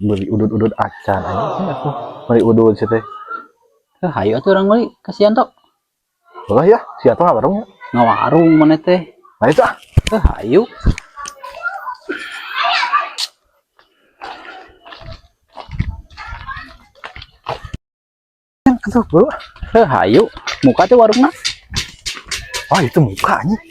Beli udud-udud acan anjing atuh. Beli udud sih teh. Heh, hayu atuh urang meuli ka si Yanto. Ulah ya, si Yanto ngawarung ya. Ngawarung mana teh? Nah itu ah. Heh, hayu. Atuh, bro. Heh, hayu. Muka teh warungna. Wah, itu muka anjing.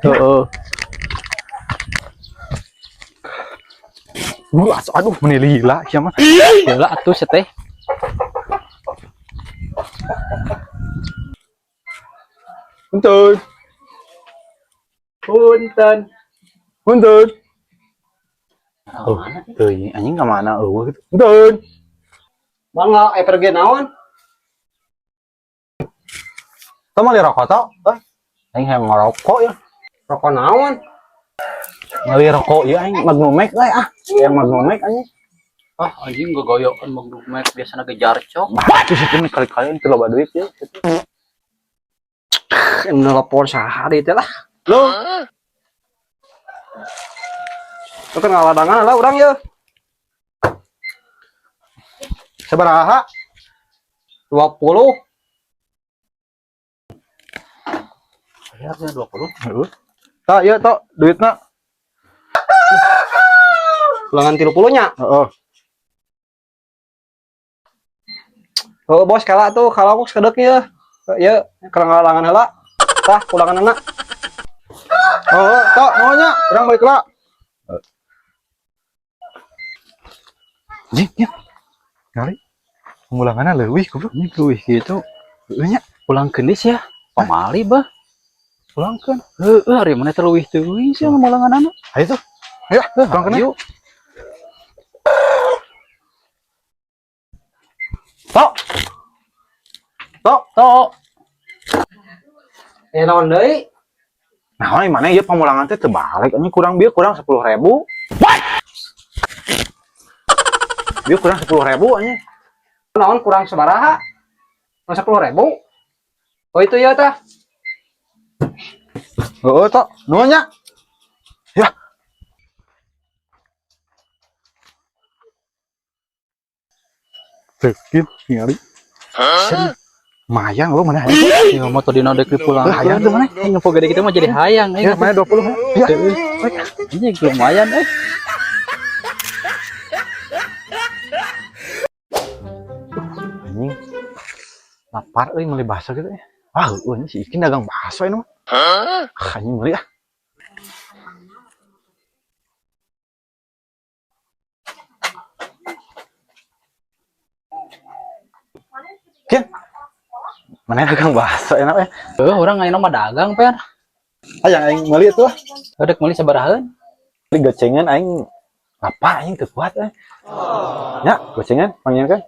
Heeh. Buru asuh, aduh meni lila sia mah. Heula atuh sia teh. Punten. Punten. Punten. Oh, teuing anjing ka mana eueuh gitu. Punten. Bangga, pergi naon? Teu meuli rokok tok? Eh, aing hayang ngerokok ya. Rokok naon? Meuli rokok ieu aing Magnum Max euy ah. Yang Magnum Max anjing. Ah, anjing gogoyokan Magnum Max biasana ge jarcok. Bah, itu sih kali-kali teu loba duit ya. Nelpon saha deui teh lah. Lo, Lu kan ngaladangan lah urang ye. Sabaraha? 20. Ya, 20. Heeh. Tok, ieu tok duitna. Ulangan 30 nya. Heeh. Oh, bos kala tuh kalau aku sekedek ye. Ye, kalau ngaladangan heula. Tah, ulangan anak. Oh, tok maunya urang balik lah. Jing, ya. Kali. Pengulanganna leuwih goblok. Ini leuwih kitu. Heueuh nya, Pulangkeun deui sia. Pamali bah. pulangkeun. Heeh, ari mana teh leuwih teuing sia ngamulanganana. Ayo tuh. Ayo, pulangkeun. Hayu. Tok. Tok. Tok. Eh, naon deui? Nah, ini mana ya pamulangan teh teu balik anjing kurang bieu kurang 10.000. What? Bieu kurang 10.000 anjing. Naon kurang sabaraha? Kurang 10.000. Oh, itu ya tah. Heeh, tok. Nuhun nya. Ya. Teukin ningali. Lumayan lo mana hayang. Ya motor dina deuk dipulangkeun. Heuh, hayang tuh mana? Aing ngempo gede kitu mah jadi hayang aing. Ya, mana 20. Ya. Anjing lumayan eh. Anjing. Lapar euy meuli bakso gitu ya. Wah, heueuh ini si Ikin dagang bakso ini mah. Ah, anjing meuli ah. Kin. Mana dagang bakso enak ya? Heuh, urang ayeuna mah dagang, Per. Hayang aing meuli tuh. Dek meuli sabarahaeun? Beli gocengan aing lapar aing teu kuat euy. Ya, gocengan panggilan kan?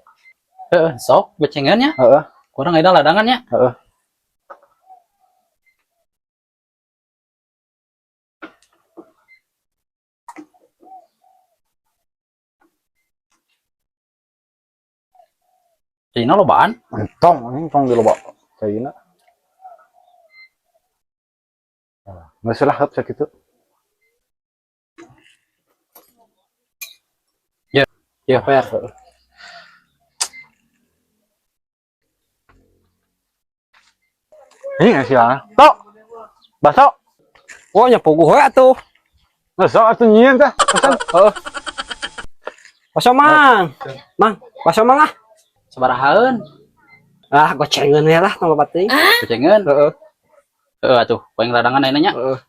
Heeh, sok gocengan nya. Heeh. Kurang ayeuna ladangan nya. Heeh. Cina lobaan. Entong anjing tong di loba caina. Nggak salah heup sakitu. Ya, ya, Per. Ini nggak sih lah. Tok. Bakso. Oh, nya puguh we atuh. Nggak sok atuh nyieun tah. Pesan. Heeh. Bakso mang. Mang, bakso mang ah. Sabarahaeun? Ah, gocengan we lah tong loba teuing. Gocengan. Heeh. Heeh atuh, paling ladangan ayeuna nya. Heeh.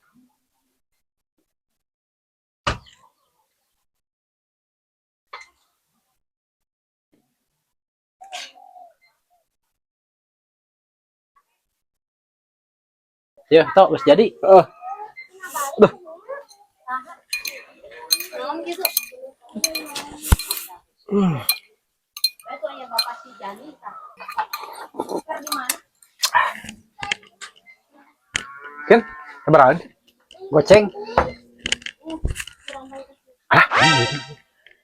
Ya, tok geus jadi. Heeh. Duh. Kin, sabarahan? Goceng. Ah, ini gitu.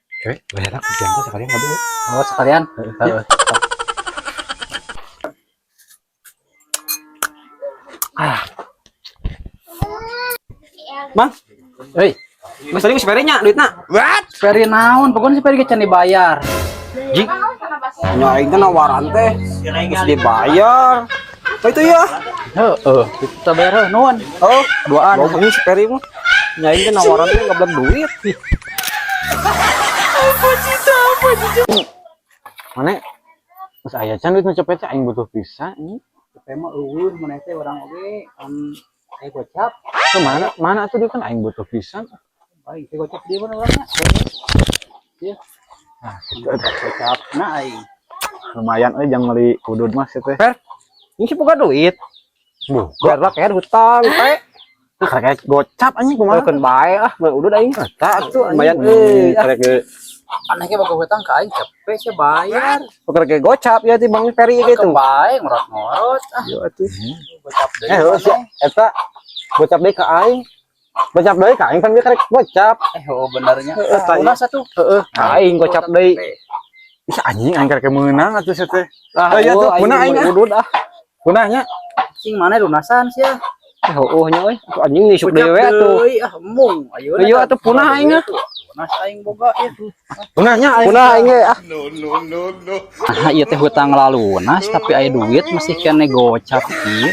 Oke, bayar aku jangan sekalian nggak boleh. Oh, sekalian. Heeh. Ah. Mang, Hei, geus tadi geus bere nya duitna. What? Peri naon? Pokoknya si Peri ge can dibayar. Jik, Nya aing teh nawaran teh geus dibayar. Apa itu ya? heeh. Kita bayar heuh nuhun. Oh, Duaan. goblok si Peri mah. Nya aing teh nawaran teh ngeblek duit. Mana? Geus aya can duit nu copet teh aing butuh pisan anjing. Cepet mah eueuh maneh teh urang oge kan aya gocap. Ke mana? Mana atuh dia kan aing butuh pisan. Baik, teh gocap di mana urangna? Iya. Ah, gitu. Gocap na aing. Lumayan euy jang meuli udud mah sih teh. Per, ini sih boga duit. Buka. Biar lah kayak hutang, teh. Karek gocap anjing kumaha? Keun bae ah, meuli udud aing. Eta atuh Lumayan euy, karek ge Aneh ge boga hutang ka aing cepet sih bayar. Karek ge gocap ya ti Bang Peri gitu. Keun bae ngorot-ngorot ah. Yo atuh. Gocap deui. Eh, heuh sia eta gocap deui ka aing. Gocap deui ka aing kan dia karek gocap. Eh, oh benernya. Heeh, tanya. Ulah satu. Heeh. Aing gocap deui. Ih anjing aing karek meunang atuh sia teh. Ah, Oh, iya tuh, aing punah aing, meuli ah. udud ah. Punahnya Cing mana lunasan sih ya? Eh, heueuh nya euy. Atuh anjing nisuk deui we atuh. Deui ah embung. Ayeuna. Ayo atuh punah aing ah. Lunas aing boga ya. punahnya aing. Punah aing ge ah. Nah, ieu teh hutang lalunas tapi aya duit masih kene gocap ieu.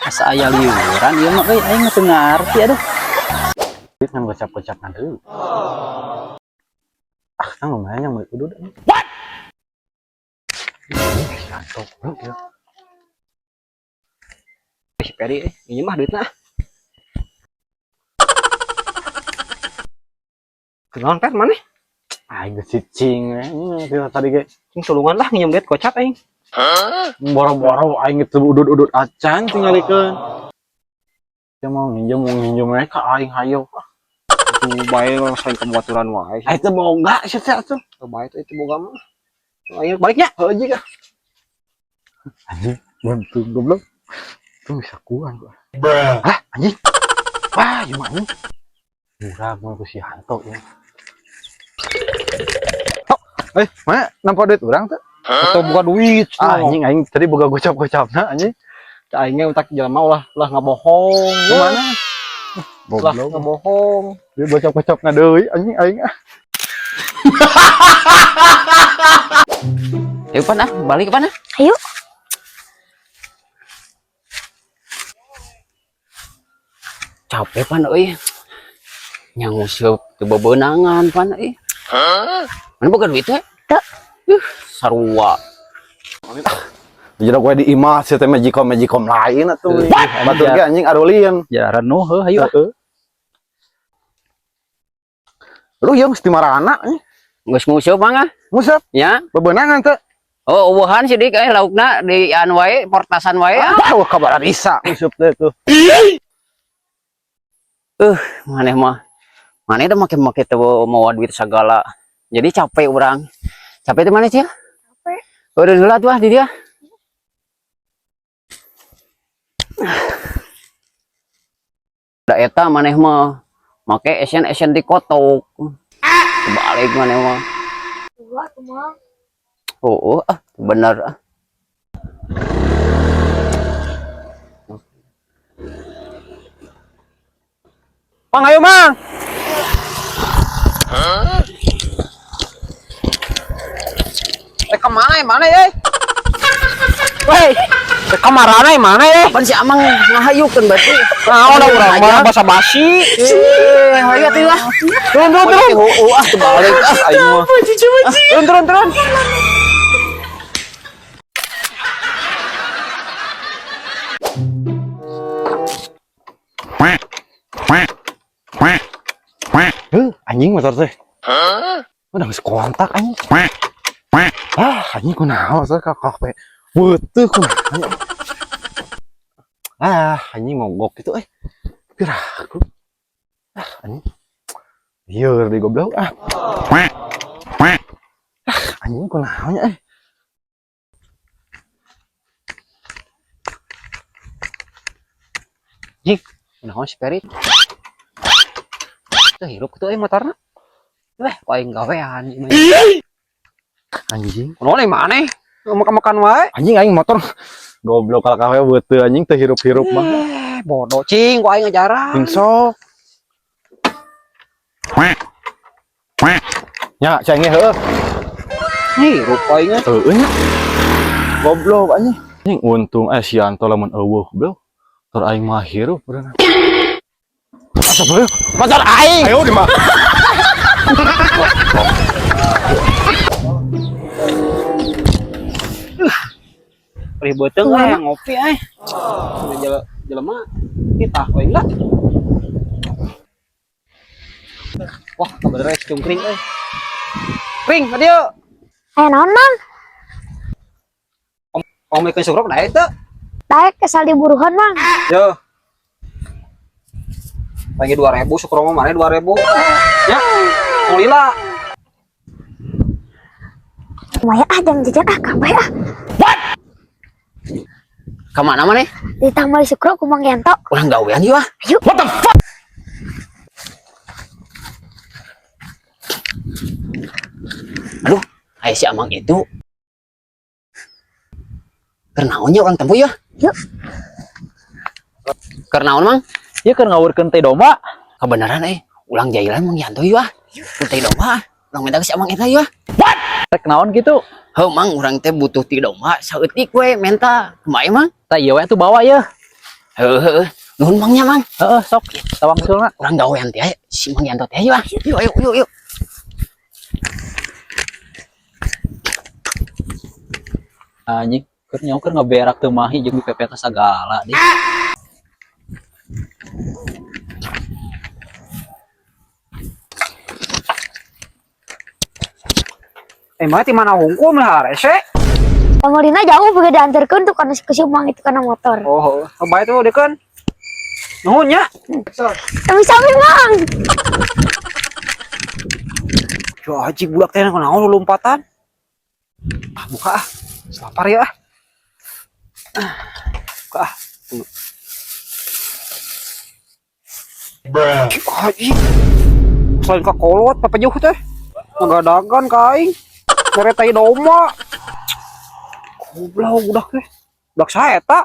Asa aya liuran ieu mah euy aing teu ngarti aduh. Duit ngan gocap-gocap deui. Ah, kan lumayan yang meuli udud anjing. What? Anjing, goblok ya. Si Peri eh, ini mah duitna. Kenaon Per maneh? Aing geus cicing we. Tina tadi ge Cing sulungan lah nginjem duit gocap aing. boro-boro aing geus udud-udud acan tingalikeun. Dia mau nginjem we ka aing hayo. Tuh bae sering kebaturan wae. Aing teh boga sia teh atuh. Tuh bae tuh itu boga mah. Ayo baliknya. Heuh jiga. Anjing, bantu goblok. Tuh bisa kuan gua. Hah, anjing. Wah, gimana anjing? Murah mau ku si Hanto ya. Oh, mana nampak duit urang tuh? Atau buka duit. Ah, anjing aing tadi boga gocap-gocapna anjing. Aingnya utak jelema ulah ulah ngabohong. Kemana? Ulah Goblok. ngabohong. Dia gocap-gocapna deui anjing aing ah. Ayo pan ah, balik pan ah. Ayo. Capek pan euy. Nyanguseup teu bebeunangan pan euy. Mana boga duit teh? Teu. Sarua. Jadi gue di imah sih teh magicom magicom lain atuh. Batur ge anjing arulieun. Ya renuh heuh ayo. Heeh. Lu yang mesti marana anjing. Geus nguseup mah ah. Nguseup Ya. bebenangan teh. Oh, eueuhan sidik euy laukna di anu wae, portasan wae ah. Ah, wah kabar bisa nguseup teh tuh. Maneh mah. Maneh teh make-make teu mawa duit sagala. Jadi capek urang. Capek teh maneh cia? Capek. Eureun heula tuh ah di dia. Da eta maneh mah make esen-esen di kotok. Balik maneh mah. Dua tuh mah. Oh, oh ah bener ah. Mang ayo mang. Eh kemana ya mana ya? Woi, eh kemana ya mana ya? Pan si Amang ngahayukeun berarti. Nah, udah urang mah basa basi. Eh, hayu atuh lah. Turun turun turun. Oh, oh ah terbalik ah aing mah. Turun turun turun. Heuh, anjing motor teh. Udah geus kontak anjing. Ah, anjing kunaon motor ka kafe. Beuteung kunaon. Ah, anjing mogok gitu eh. Piraku. Ah, anjing. Ieu di goblok ah. Ah, anjing kunaon nya eh. Kunaon si Peri? Teu hirup kitu euy motorna. Weh, ku aing gawean ieu mah. Anjing. Kunaon euy maneh? Makan-makan wae. Anjing aing motor goblok kalau kafe beuteung anjing teu hirup-hirup banget. Eh, bodoh cing ku aing ngajaran. Cing sok. Nya, cai ge heueuh. Nih, rupa aing. Heueuh nya. Goblok anjing. Anjing untung si Yanto lamun eueuh goblok. Tor aing mah hirup beurang. Astagfirullah. Motor aing. Ayo di mah. Perih beuteung euy ngopi euy. Jelema kita we lah. Wah, kabeneran si cungkring euy. Kring, ka dieu. Aya naon, Mang? Ong meulikeun sukrok daek teu? Daek kesal diburuhan, Mang. Yo. Lagi 2000 sukrok mah mana 2000. Ya. Tong lila. Lumayan ah jam jajan ah kabeh ah. Ka mana maneh? Ditambah sukrok ku Mang Yanto. Urang gawean yeuh ah. Ayo. What the fuck? Aduh, aya si Amang itu. Keur naon nya urang tempuh yeuh? Yuk. Keur naon, Mang? Ieu keur ngawurkeun tai domba. Kebenaran ulang jailan Mang Yanto yeuh ah. Tai domba ah. Urang minta ke si Amang eta yeuh ah. Rek naon gitu? Heuh, Mang, urang teh butuh tai domba saeutik we menta. Kumaha Mang? Tah ieu we atuh bawa yeuh. Heuh heuh. Nuhun Mang nya, Mang. Heeh, sok tawang sulna. Urang gawean teh aya si Mang Yanto teh yeuh ah. Yuk ayo yuk yuk. Anjing, keur nyaho keur ngaberak teu mahi jeung dipepet sagala deh. Mah ti mana hungkul lah rese. Pamarina jauh begitu diantarkeun tuh kana ke si Mang itu kana motor. Oh, oh, bae tuh dekeun. Nuhun nya. Sami-sami, Mang. Yo haji budak teh kunaon lompatan. Ah, buka ah. Lapar ya ah. Buka ah. Bruh. Haji. Selain ka kolot papajuh teh. Ngagadagan ka aing. Mere tai domba. Goblok budak teh. Budak saha eta?